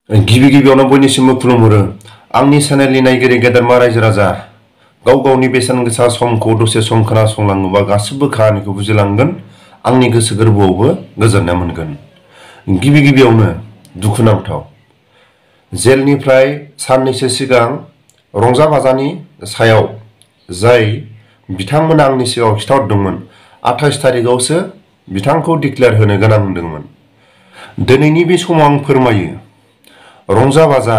गिबि गिबियावनो बयनिसिमबो खुलुमहरो आंनि चेनेलनि नायगिरि गेदेरमा रायजो राजा गाव गावनि बेसेन गोसा समखौ दसे सम खोनासंलाङोबा गासिबो खाहानिखौ बुजिलांगोन आंनि गोसो गोरबोआवबो गोजोननाय मोनगोन। गिबि गिबियावनो दुखुनांथाव जेलनिफ्राय साननैसो सिगां रंजा बाजानि सायाव जाय बिथांमोना आंनि सिगाङाव खिथाहरदोंमोन 28 तारिखआवसो बिथांखौ डिक्लेयार होनो गोनां होनदोंमोन। दिनैनि बे समाव आं फोरमायो रंजा बाजा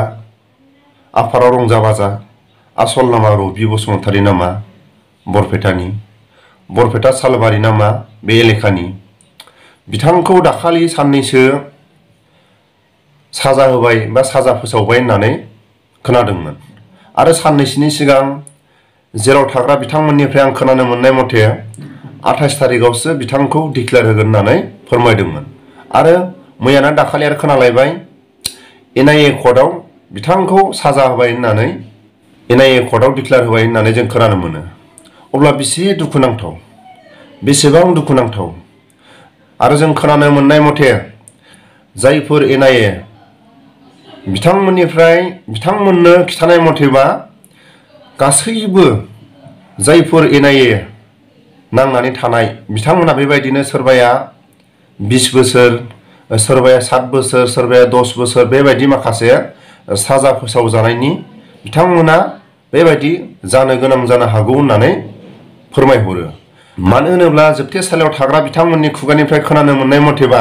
आफाराव रंजा बाजा आसल नामा रबि बसुमतारी नामा बरपेटा सालबारि नामा बे एलेकानि बिथांखौ दाखालि साननैसो साजा होबाय बा साजा फोसावबाय होननानै खोनादोंमोन आरो साननैसोनि सिगां जेराव थाग्रा बिथांमोननिफ्राय आं खोनानो मोननाय मथे 28 तारिखआवसो बिथांखौ डिक्लेयार होगोन होननानै फोरमायदोंमोन आरो मैयाना दाखालि आरो खोनालायबाय NIA कर्टआव बिथांखौ साजा होबाय होननानै NIA कर्टआव डिक्लेयार होबाय होननानै जों खोनानो मोनो। अब्ला बेसे दुखुनांथाव बेसेबां दुखुनांथाव आरो जों खोनानो मोननाय मथे जायफोर NIA बिथांमोननो खिथानाय मथेबा गासैबो जायफोर NIA नांनानै थानाय बिथांमोना बेबायदिनो सोरबाया 20 बोसोर सोरबाया 7 बोसोर सोरबाया 10 बोसोर बेबायदि माखासे साजा फोसाव जानायनि बिथांमोना बेबायदि जानो गोनां जानो हागौ होननानै फोरमायहरो। मानो होनोब्ला जोबथेसालियाव थाग्रा बिथांमोननि खुगानिफ्राय खोनानो मोननाय मथेबा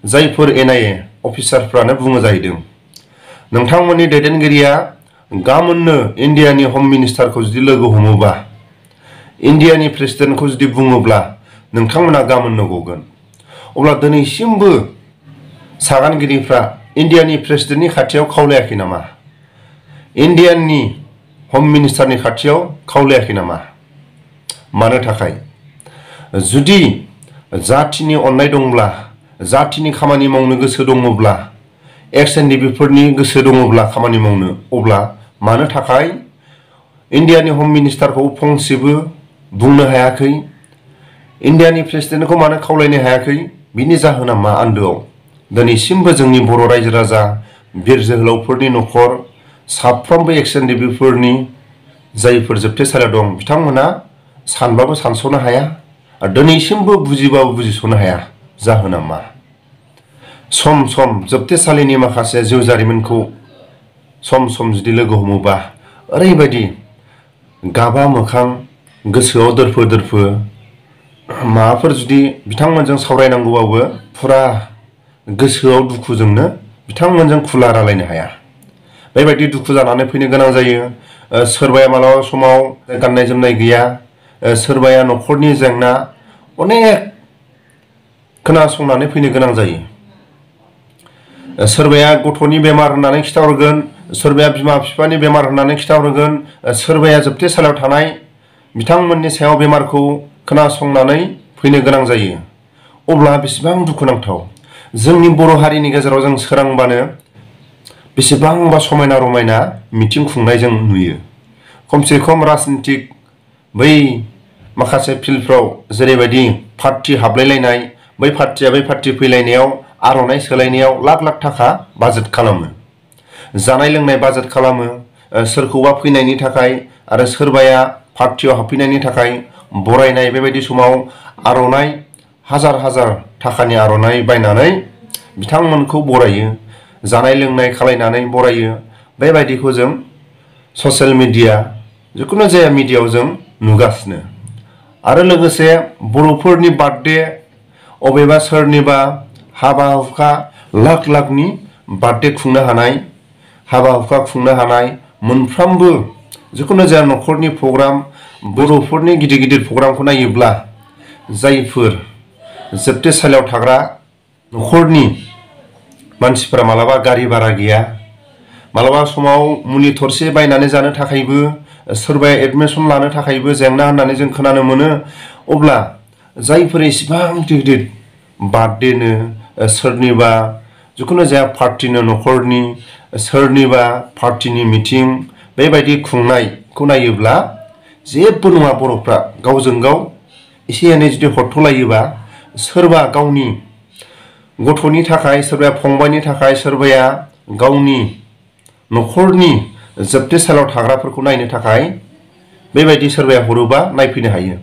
जायफोर NIA अफिसारफ्रानो बुङो जाहैदों नोंथांमोननि दैदेनगिरिया गाबोननो इन्डियानि हम मिनिस्टारखौ जुदि लोगो हमोबा इन्डियानि प्रेसिडेन्टखौ जुदि बुङोब्ला नोंथांमोना गाबोननो गगोन। अब्ला दिनैसिमबो सागानगिरिफ्रा इन्डियानि प्रेसिडेन्टनि खाथियाव खावलायाखै नामा इन्डियानि हम मिनिस्टारनि खाथियाव खावलायाखै नामा मानो थाखाय जुदि जाथिनि अननाय दंब्ला जाथिनि खामानि मावनो गोसो दङब्ला XNDB-फोरनि गोसो दङब्ला खामानि मावनो अब्ला मानो थाखाय इन्डियानि हम मिनिस्टारखौ फंसेबो बुंनो हायाखै इन्डियानि प्रेसिडेन्टखौ मानो खावलायनो हायाखै बिनि जाहोना मा आन्दोआव दिनैसिमबो जोंनि बर' रायजो राजा बिर जोहोलावफोरनि न'खर साफ्रोमबो XNDB-फोरनि जायफोर जोबथेसालियाव दं बिथांमोना सानबाबो सानस'नो हाया आरो दिनैसिमबो बुजिबाबो बुजिस'नो हाया जाहोना मा सम सम जोबथेसालिनि माखासे जिउ जारिमिनखौ सम सम जुदि लोगो हमोबा ओरैबायदि गाबा मोखां गोसोआव दोरफो माबाफोर जुदि बिथांमोनजों सावरायनांगौबाबो फुरा गोसोआव दुखुजोंनो बिथांमोनजों खुला रायलायनो हाया बेबायदि दुखु जानानै फैनो गोनां जायो। सोरबाया मालाबा समाव गाननाय जोमनाय गैया सोरबाया न'खरनि जेंना अनेक खोनासंनानै फैनो गोनां जायो। सोरबाया गथ'नि बेमार होननानै खिथाहरगोन सोरबाया बिमा बिफानि बेमार होननानै खिथाहरगोन सोरबाया जोबथेसालियाव थानाय बिथांमोननि सायाव बेमारखौ खोनासंनानै फैनो गोनां जायो। अब्ला बेसेबां दुखुनांथाव जोंनि बर' हारिनि गेजेराव जों सोरांबानो बेसेबांबा समायना रमायना मिथिं खुंनाय जों नुयो। खमसे खम राजनितिक बै माखासे फिल्डफ्राव जेरैबायदि पार्टि हाबलायलायनाय बै पार्टिया बै पार्टि फैलायनायाव आर'नाइ सोलायनायाव लाख लाख थाखा बाजेट खालामो जानाय लोंनाय बाजेट खालामो सोरखौबा फैनायनि थाखाय आरो सोरबाया पार्टियाव हाबफैनायनि थाखाय बरायनाय बेबायदि समाव आर'नाइ हाजार थाखानि आर'नाइ बायनानै बिथांमोनखौ बरायो जानाय लोंनाय खालायनानै बरायो बेबायदिखौ जों ससियेल मिडिया जिखुनु जाया मिडियायाव जों नुगासिनो आरो लोगोसे बर'फोरनि बार्थडे अबेबा सोरनिबा हाबा हुखा लाख लाखनि बार्थडे खुंनो हानाय हाबा हुखा खुंनो हानाय मोनफ्रोमबो जिखुनु जाया न'खरनि प्रग्राम बर'फोरनि गिदिर गिदिर प्रग्रामखौ नायोब्ला जायफोर जोबथेसालियाव थाग्रा न'खरनि मानसिफोरा मालाबा गारि भारा गैया मालाबा समाव मुलि थरसे बायनानै जानो थाखायबो सोरबाया एडमिसन लानो थाखायबो जेंना होननानै जों खोनानो मोनो। अब्ला जायफोर इसिबां गिदिर बार्थडेनो सोरनिबा जिखुनु जाया पार्टिनो न'खरनि सोरनिबा पार्टिनि मिटिं बेबायदि खुंनायखौ नायोब्ला जेबो नङा बर'फ्रा गावजों गाव एसे एनै जुदि हरथ'लायोबा सोरबा गावनि गथ'नि थाखाय सोरबाया फंबायनि थाखाय सोरबाया गावनि न'खरनि जोबथेसालियाव थाग्राफोरखौ नायनो थाखाय बेबायदि सोरबाया हरोबा नायफैनो हायो।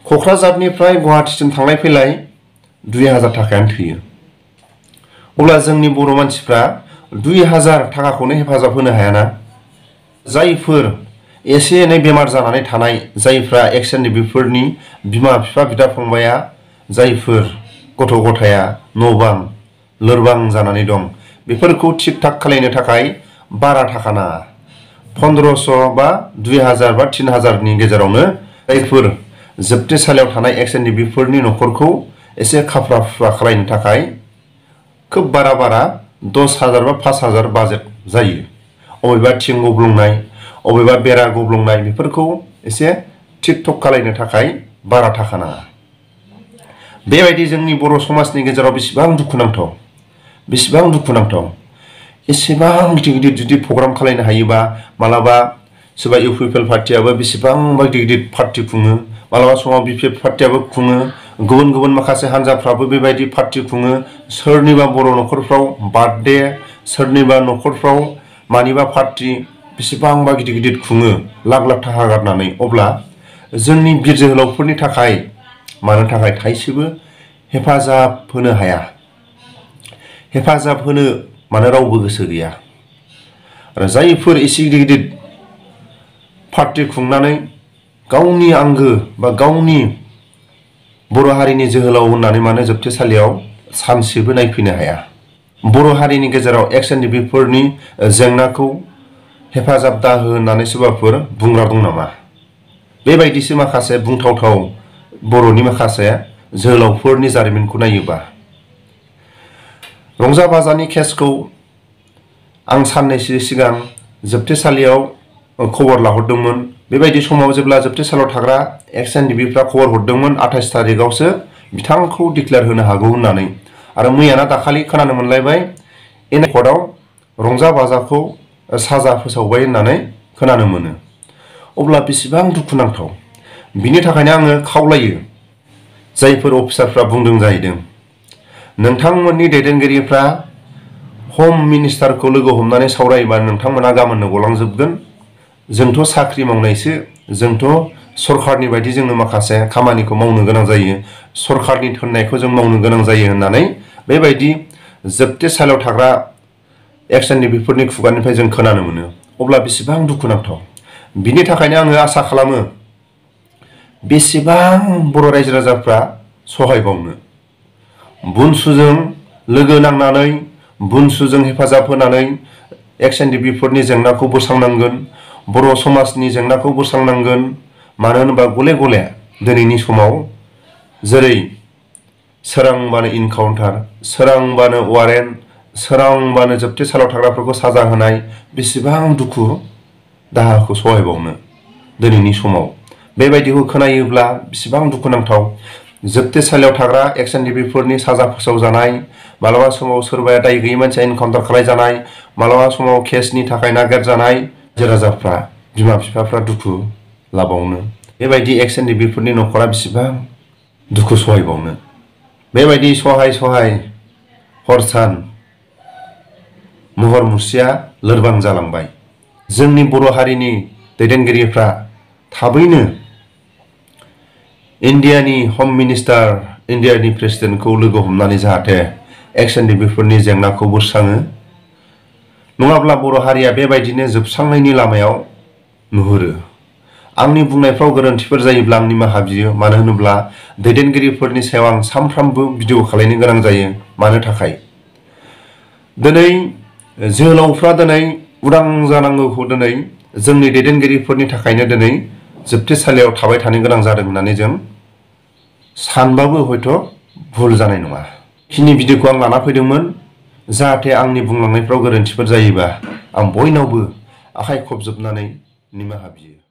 क'क्राझारनिफ्राय गुवाहाटीसिम थांलाय फैलाय 2000 थाखायानो थोयो। अब्ला जोंनि बर' मानसिफ्रा 2000 थाखाखौनो हेफाजाब होनो हायाना? जायफोर एसे एनै बेमार जानानै थानाय, जायफ्रा बेफोरनि बिमा बिफा बिदा फंबाया, जायफोर गथ' गथाया न' बां लोरबां जानानै दं, बेफोरखौ थिग थाक खालायनो थाखाय बारा थाखा नाङा। 1500 बा 2000 बा 3000नि गेजेरावनो जायफोर जोबथेसालियाव थानाय बेफोरनि न'खरखौ एसे खाफ्रा फुफ्रा खालायनो थाखाय खोब बारा 10,000 बा 5,000 बाजेट जायो। अबेबा थिं गब्लंनाय, अबेबा बेरा गब्लंनाय, बेफोरखौ एसे थिक थक खालायनो थाखाय बारा थाखा नाङा। बेबायदि जोंनि बर' समाजनि गेजेराव बेसेबां दुखुनांथाव एसेबां गिदिर जुदि प्रग्राम खालायनो हायोबा, मालाबा सोरबा इउपिपिएल पार्टियाबो बेसेबांबा गिदिर पार्टि खुङो, मालाबा समाव बिपिएफ पार्टियाबो खुङो, गुबुन माखासे हान्जाफ्राबो बेबायदि पार्टि खुङो, सोरनिबा बर' न'खरफ्राव बार्थडे, सोरनिबा न'खरफ्राव मानिबा पार्टि बेसेबांबा गिदिर खुङो लाख थाखा गारनानै। अब्ला जोंनि बिर जोहोलावफोरनि थाखाय मानो थाखाय थाइसेबो हेफाजाब होनो हाया? हेफाजाब होनो मानो रावबो गोसो गैया? आरो जायफोर एसे गिदिर पार्टि खुंनानै गावनि आंगो बा गावनि बर' हारिनि जोहोलाव होननानै मानो जोबथेसालियाव सानसेबो नायफैनो हाया? बर' हारिनि गेजेराव बेफोरनि जेंनाखौ हेफाजाब दाहो होननानै सोरबाफोर बुंग्रा दं नामा? बेबायदिसो माखासे बुंथावथाव बर'नि माखासे जोहोलावफोरनि जारिमिनखौ नायोबा। रंजा बाजानि केसखौ आं साननैसो सिगां जोबथेसालियाव खबर लाहरदोंमोन। बेबायदि समाव जेब्ला जोबथेसालियाव थाग्रा फ्रा खबर हरदोंमोन 28 थारिखआवसो बिथांखौ डिक्लेयार होनो हागौ होननानै। आरो मैयाना दाखालि खोनानो मोनलायबाय कर्टआव रंजा बाजाखौ साजा फोसावबाय होननानै खोनानो मोनो। अब्ला बेसेबां दुखुनांथाव। बिनि थाखायनो आङो खावलायो, जायफोर अफिसारफ्रा बुंदों जाहैदों, नोंथांमोननि दैदेनगिरिफ्रा हम मिनिस्टारखौ लोगो हमनानै सावरायोबा नोंथांमोना गाबोननो गलांजोबगोन। जोंथ' साख्रि मावनायसो, जोंथ' सरखारनि बायदि जोंनो माखासे खामानिखौ मावनो गोनां जायो, सरखारनि थिननायखौ जों मावनो गोनां जायो होननानै बेबायदि जोबथेसालियाव थाग्रा बेफोरनि खुगानिफ्राय जों खोनानो मोनो। अब्ला बेसेबां दुखुनांथाव। बिनि थाखायनो आङो आसा खालामो, बेसेबां बर' रायजो राजाफ्रा सहायबावनो। बुनसुजों लोगो नांनानै, बुनसुजों हेफाजाब होनानै बेफोरनि जेंनाखौ बोस्रांनांगोन, बर' समाजनि जेंनाखौ बोस्रांनांगोन। मानो होनोबा गले गले दिनैनि समाव जेरै सोरांबानो इनकाउन्टार, सोरांबानो वारेन्ट, सोरांबानो जोबथेसालियाव थाग्राफोरखौ साजा होनाय, बेसेबां दुखु दाहाखौ सहायबावनो दिनैनि समाव। बेबायदिखौ खोनायोब्ला बेसेबां दुखुनांथाव। जोबथेसालियाव थाग्रा बेफोरनि साजा फोसावजानाय, मालाबा समाव सोरबाया दाय गैयै मानसिया इनकाउन्टार खालायजानाय, मालाबा समाव केसनि थाखाय नागिरजानाय, रायजो राजाफ्रा बिमा बिफाफ्रा दुखु लाबावनो। बेबायदि बेफोरनि न'खरा बेसेबां दुखु सहायबावनो। बेबायदि सहाय हर सान महर मुस्रिया लोरबां जालांबाय। जोंनि बर' हारिनि दैदेनगिरिफ्रा थाबैनो इन्डियानि हम मिनिस्टार, इन्डियानि प्रेसिडेन्टखौ लोगो हमनानै जाहाथे बेफोरनि जेंनाखौ बोस्राङो। नङाब्ला बर' हारिया बेबायदिनो जोबस्रांनायनि लामायाव नुहुरो। आंनि बुंनायफ्राव गोरोन्थिफोर जायोब्ला आं निमाहा बियो। मानो होनोब्ला दैदेनगिरिफोरनि सायाव आं सानफ्रामबो भिडिअ खालायनो गोनां जायो। मानो थाखाय दिनै जोहोलावफ्रा दिनै उदां जानांगौखौ दिनै जोंनि दैदेनगिरिफोरनि थाखायनो दिनै जोबथेसालियाव थाबाय थानो गोनां जादों होननानै जों सानबाबो हयथ' भुल जानाय नङा। खिनि भिडिअखौ आं लाना फैदोंमोन, जाहाथे आंनि बुंलांनायफ्राव गोरोन्थिफोर जायोबा आं बयनावबो आखाइ खबजोबनानै निमाहा बियो।